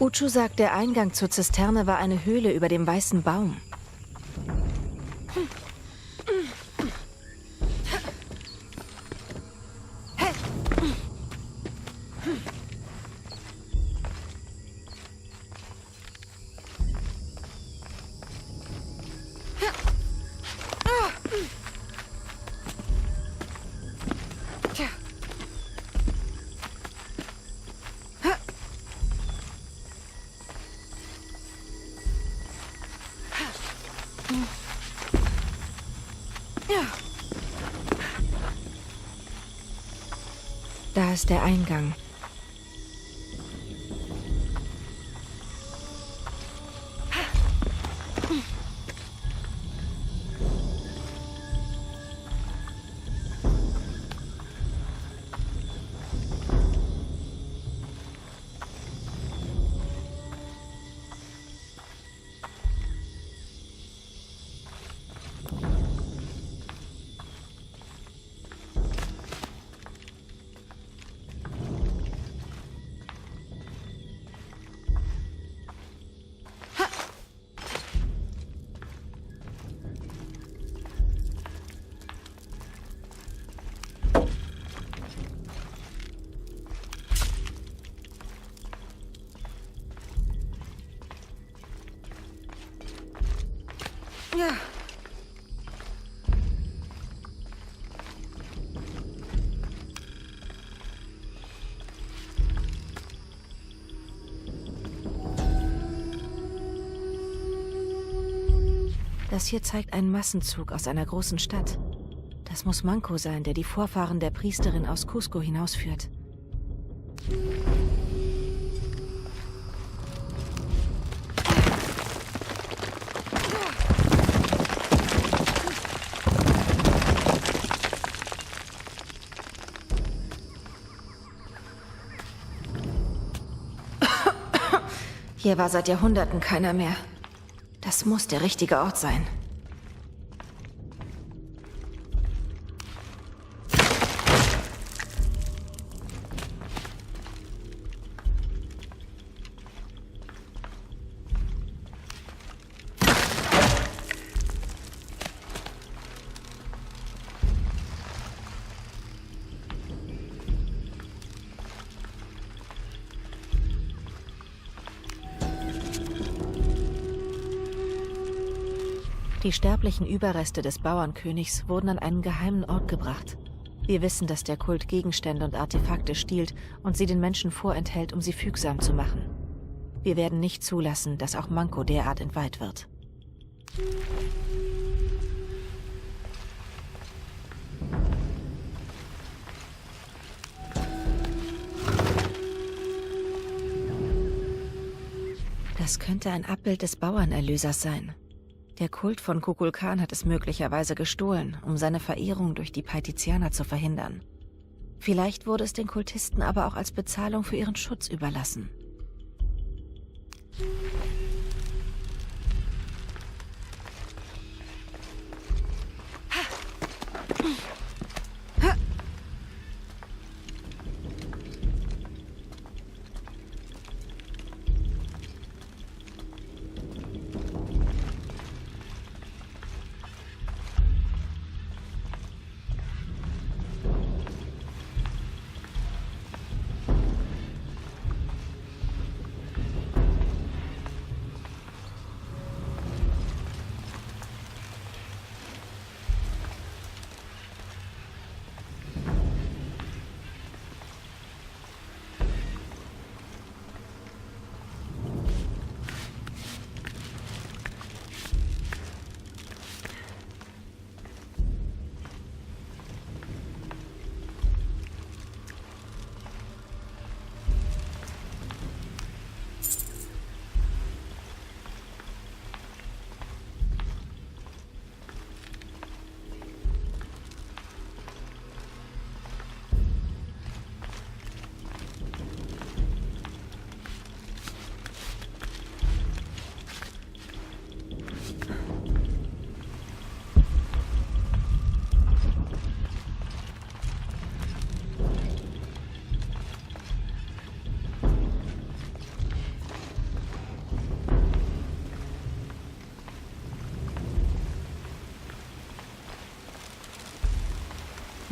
Uchu sagt, der Eingang zur Zisterne war eine Höhle über dem weißen Baum. Da ist der Eingang. Ja. Das hier zeigt einen Massenzug aus einer großen Stadt. Das muss Manco sein, der die Vorfahren der Priesterin aus Cusco hinausführt. Hier war seit Jahrhunderten keiner mehr. Das muss der richtige Ort sein. Die sterblichen Überreste des Bauernkönigs wurden an einen geheimen Ort gebracht. Wir wissen, dass der Kult Gegenstände und Artefakte stiehlt und sie den Menschen vorenthält, um sie fügsam zu machen. Wir werden nicht zulassen, dass auch Manco derart entweiht wird. Das könnte ein Abbild des Bauernerlösers sein. Der Kult von Kukulkan hat es möglicherweise gestohlen, um seine Verehrung durch die Paitizianer zu verhindern. Vielleicht wurde es den Kultisten aber auch als Bezahlung für ihren Schutz überlassen.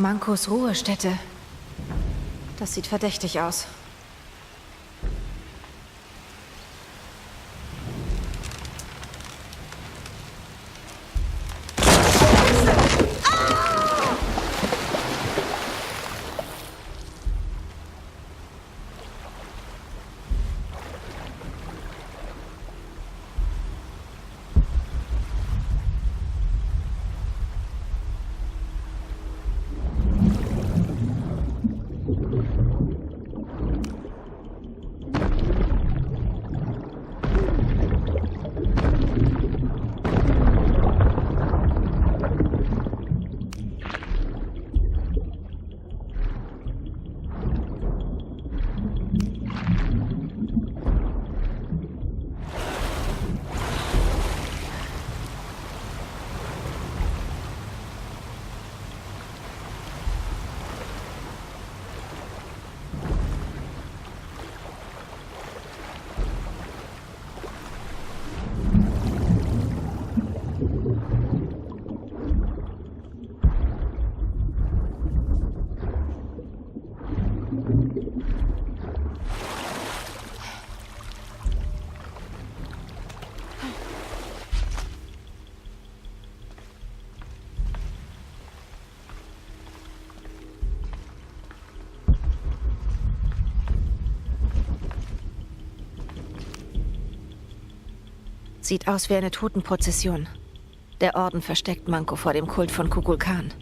Mankos Ruhestätte. Das sieht verdächtig aus. Sieht aus wie eine Totenprozession. Der Orden versteckt Manko vor dem Kult von Kukulkan.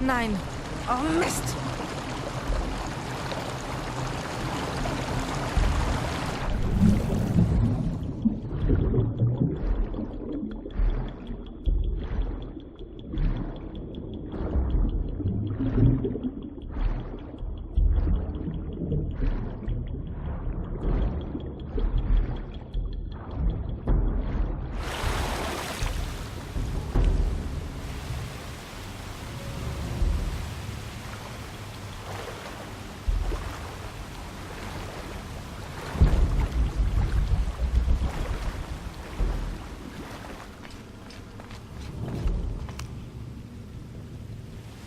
Nein. Oh Mist.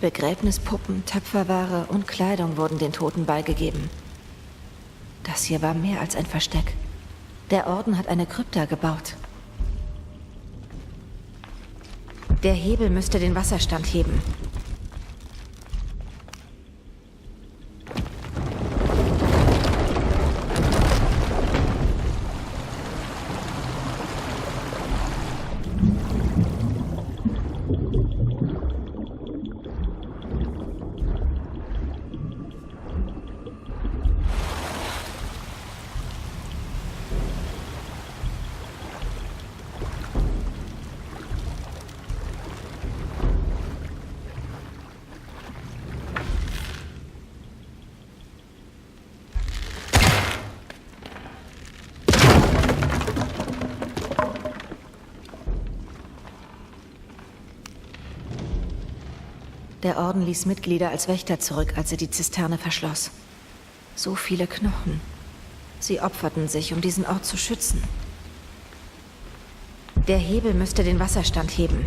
Begräbnispuppen, Töpferware und Kleidung wurden den Toten beigegeben. Das hier war mehr als ein Versteck. Der Orden hat eine Krypta gebaut. Der Hebel müsste den Wasserstand heben. Der Orden ließ Mitglieder als Wächter zurück, als er die Zisterne verschloss. So viele Knochen. Sie opferten sich, um diesen Ort zu schützen. Der Hebel müsste den Wasserstand heben.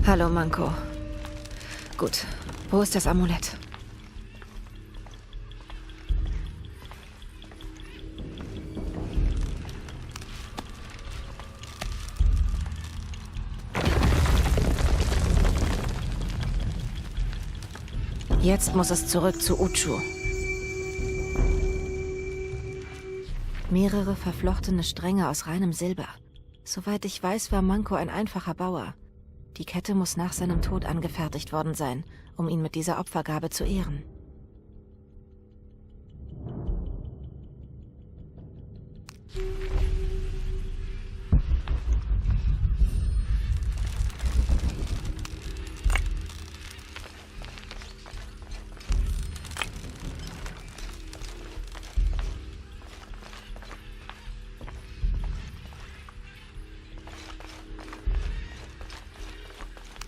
Hallo, Manko. Gut, wo ist das Amulett? Jetzt muss es zurück zu Uchu. Mehrere verflochtene Stränge aus reinem Silber. Soweit ich weiß, war Manko ein einfacher Bauer. Die Kette muss nach seinem Tod angefertigt worden sein, um ihn mit dieser Opfergabe zu ehren.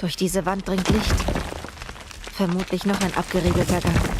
Durch diese Wand dringt Licht. Vermutlich noch ein abgeriegelter Gang.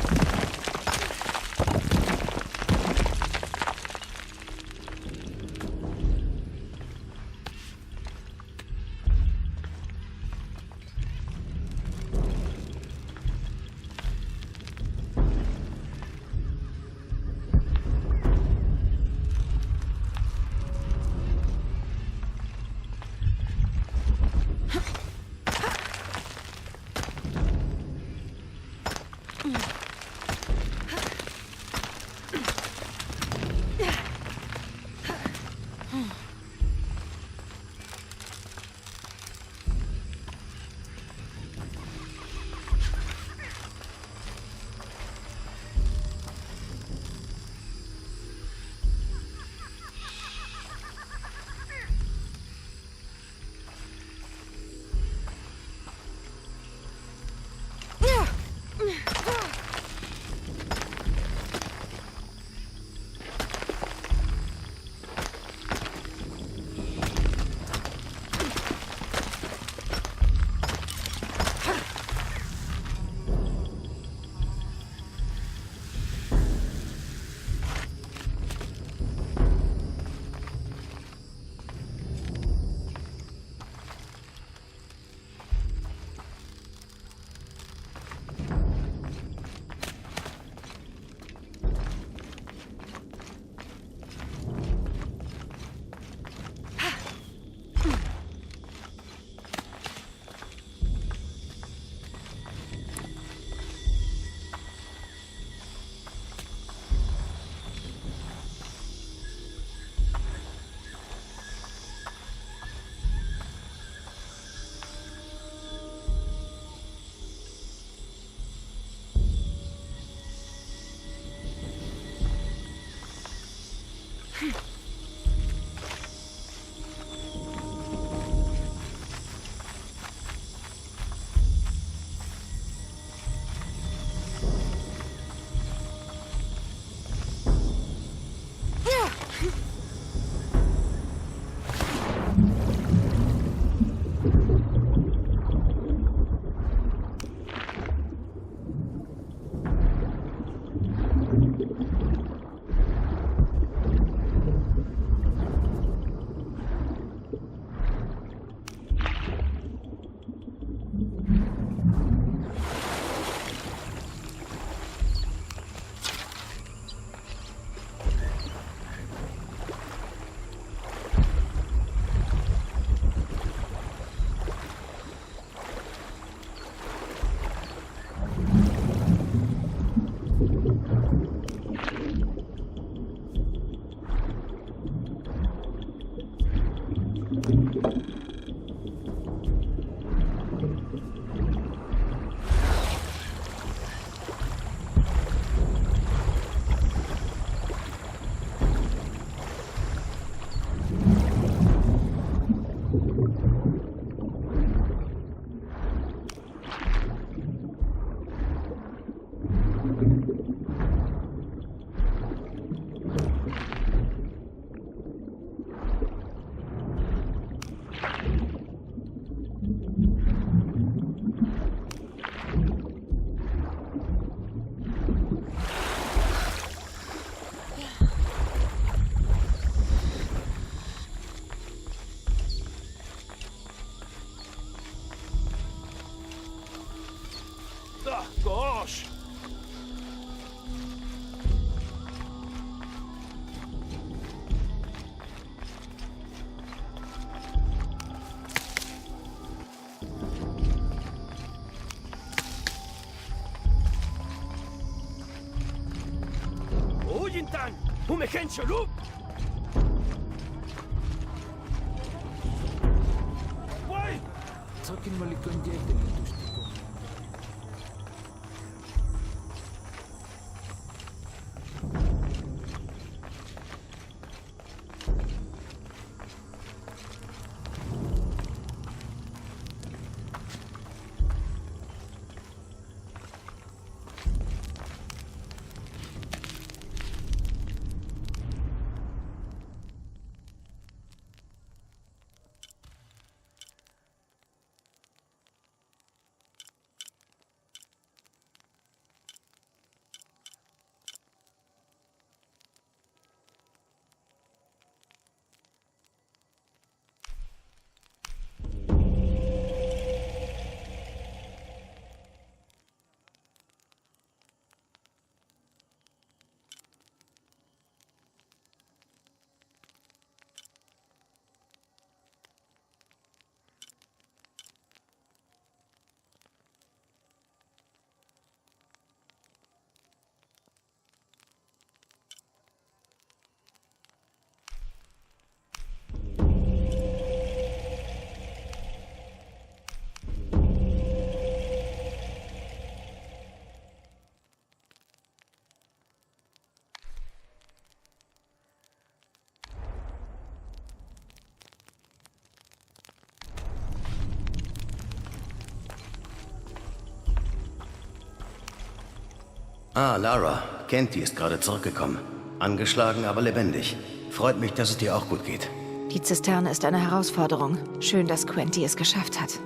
Ah, Lara. Kenty ist gerade zurückgekommen. Angeschlagen, aber lebendig. Freut mich, dass es dir auch gut geht. Die Zisterne ist eine Herausforderung. Schön, dass Quenty es geschafft hat.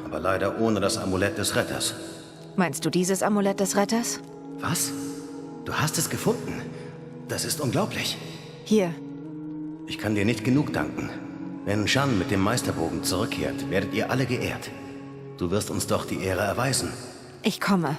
Aber leider ohne das Amulett des Retters. Meinst du dieses Amulett des Retters? Was? Du hast es gefunden? Das ist unglaublich. Hier. Ich kann dir nicht genug danken. Wenn Shan mit dem Meisterbogen zurückkehrt, werdet ihr alle geehrt. Du wirst uns doch die Ehre erweisen. Ich komme.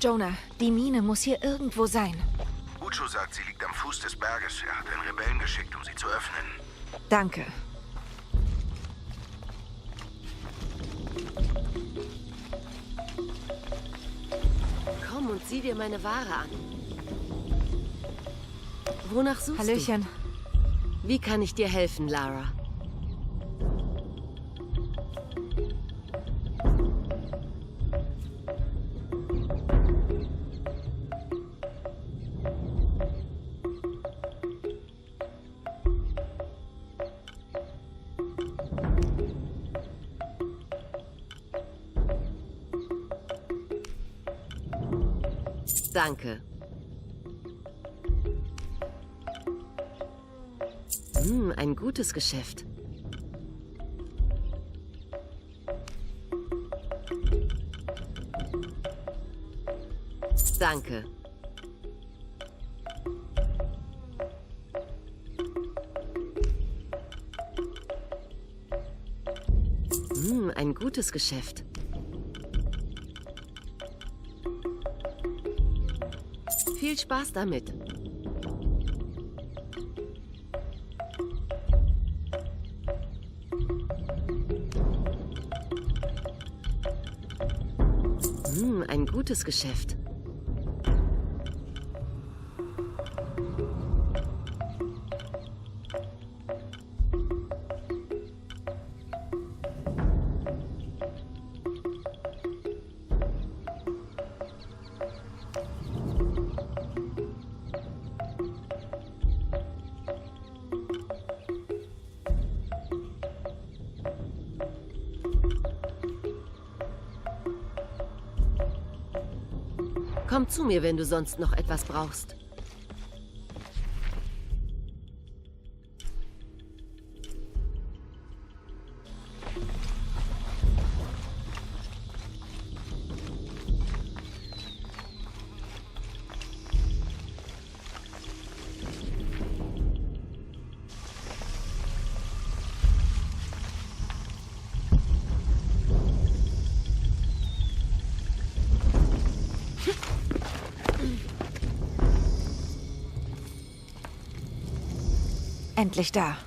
Jonah, die Mine muss hier irgendwo sein. Uchu sagt, sie liegt am Fuß des Berges. Er hat einen Rebellen geschickt, um sie zu öffnen. Danke. Komm und sieh dir meine Ware an. Wonach suchst Hallöchen. du? Wie kann ich dir helfen, Lara? Danke. Ein gutes Geschäft. Danke. Ein gutes Geschäft. Viel Viel Spaß damit. Ein gutes Geschäft. Komm zu mir, wenn du sonst noch etwas brauchst. Endlich da.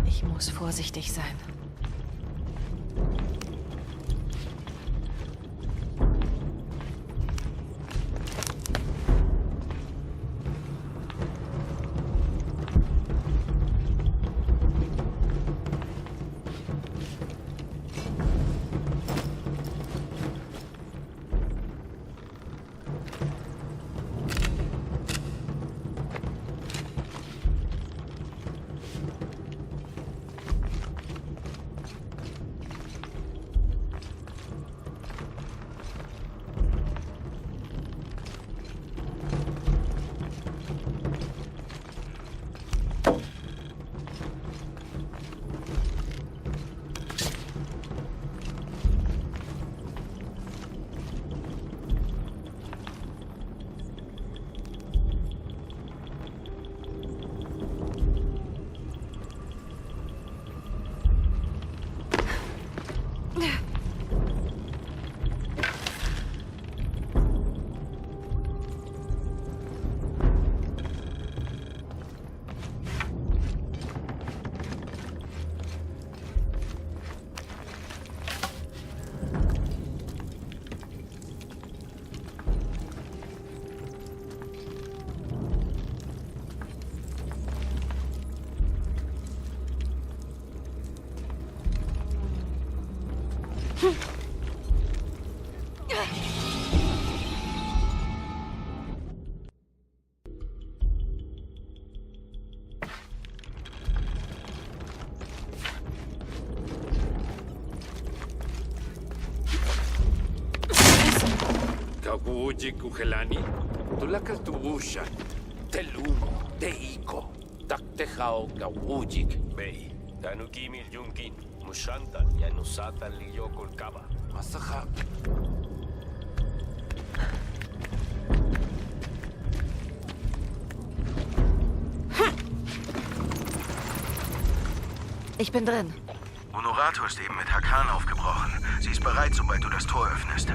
Ich muss vorsichtig sein. Kaguji kuhelani, tulakal tuushan, telumo, teiko, taktejao kawujik, bei, tanukimil yunkin, mushantan, yanusatan liyokol kaba, masaha. Ich bin drin. Honorato ist eben mit Hakan aufgebrochen. Sie ist bereit, sobald du das Tor öffnest.